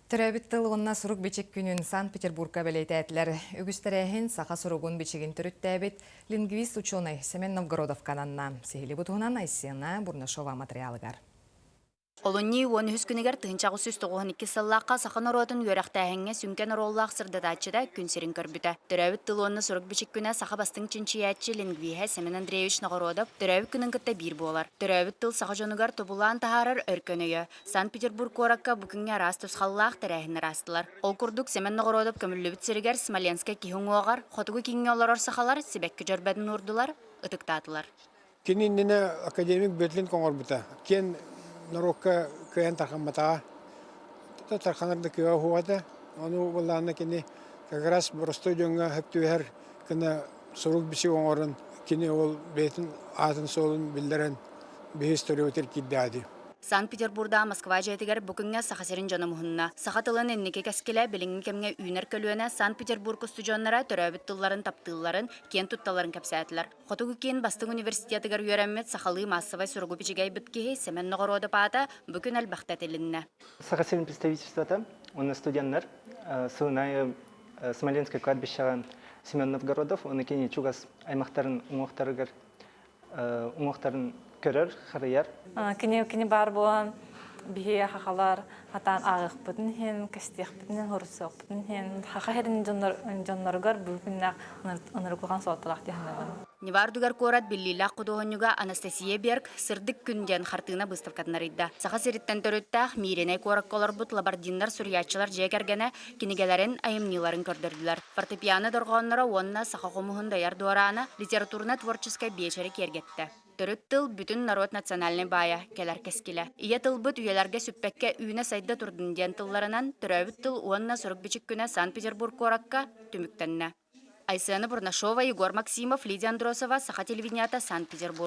Төрөөбүт тыл уонна сурук-бичик күнүн Санкт-Петербургка бэлиэтээтилэр. Үгүс тэрээһин саха суругун-бичигин төрүттээбит лингвист-учуонай Семен Новгородовка ананна. Сиһили бу туһунан Айсена Бурнашова матырыйаалыгар. Олунньу 13 күнүгэр 1992 сыллаахха саха норуотун үөрэхтээһиҥҥэ сүҥкэн оруоллаах сырдатааччыта күн сирин көрбүтэ. Төрөөбүт тыл уонна сурук-бичик күнэ саха бастыҥ чинчийээччи лингвиһэ Семен Андреевич Ноҕородов төрөөбүт күнүн кытта биир буолар. Төрөөбүт тыл саха дьонугар тобулаан таһаарар өркөн өйө. Санкт-Петербург куоракка бу күҥҥэ араас тусхаллаах тэрээһиннэр аастылар. Ол курдук Семен Ноҕородов көмүллүбүт сиригэр Смоленскай киһи уҥуоҕар хотугу кииҥҥэ олорор сахалар сибэкки дьөрбөтүн уурдулар, ытыктаатылар. Кини иннинэ академик Бетлин оҥорбута. Киэн норуокка кыайан тархамматаҕа. Тарханар да кыаҕа суох этэ. Ону былаанна кини как раз боростуой дьоҥҥо сөп түбэһэр гына сурук-бичик оҥорон кини ол бэйэтин аатын-суолун биллэрэн биһи историябытыгар киирдэҕэ дии. Санкт-Петербурдаах Москва дьиэтигэр бу күҥҥэ Саха сирин дьоно муһунна. Саха тылын инники кэскилэ билиҥҥи кэмҥэ үүнэр көлүөнэ Санкт-Петербург устудьуоннара төрөөбүт тылларын таптыылларын, киэн тутталларын кэпсээтилэр. Хотугу киин бастыҥ университетыгар үөрэммит сахалыы маассабай суругу бичигэйбит киһи Сэмэн Ноҕоруодап аата бу күн элбэхтэ этилиннэ. Саха сирин представительствота уонна студеннар сылын аайы Смоленскай кладбищеҕа Семен Новгородов уонна кини чугас аймахтарын уҥуохтарыгар уҥуохтарын көрөр, харыйар. Кини кини баар буолан биһи хахалар хатаан ааҕыахпытын иһин, кэстиэхпитин иһин, хорусуохпутун иһин, хаха иһин дьонноругар бу күннээх ынырык суолталаах дии саныыбын. Невардугар куорат биллиилээх худуоһунньуга Анастасия Берг «Сырдык күн» диэн хартыына быыстапкатын арыйда. Саха сириттэн төрүттээх Мииринэй куоракка олорбут лабардиннар суруйааччылар дьиэ кэргэнэ кинигэлэрин, айымньыларын көрдөрдүлэр. Фортепиано дорҕоонноро уонна саха хомуһун дайар дуораана литературно-творческай биэчэри киэргэттэ. Төрүт тыл бүтүн норуот национальнай баайа, кэлэр кэскилэ. Ийэ тылбыт үйэлэргэ сүппэккэ үүнэ-сайда турдун диэн тылларынан төрөөбүт тыл уонна сурук-бичик күнэ Санкт-Петербург куоракка түмүктэннэ. Айсена Бурнашова, Егор Максимов, Лидия Андросова, Саха телевидениета, Санкт-Петербург.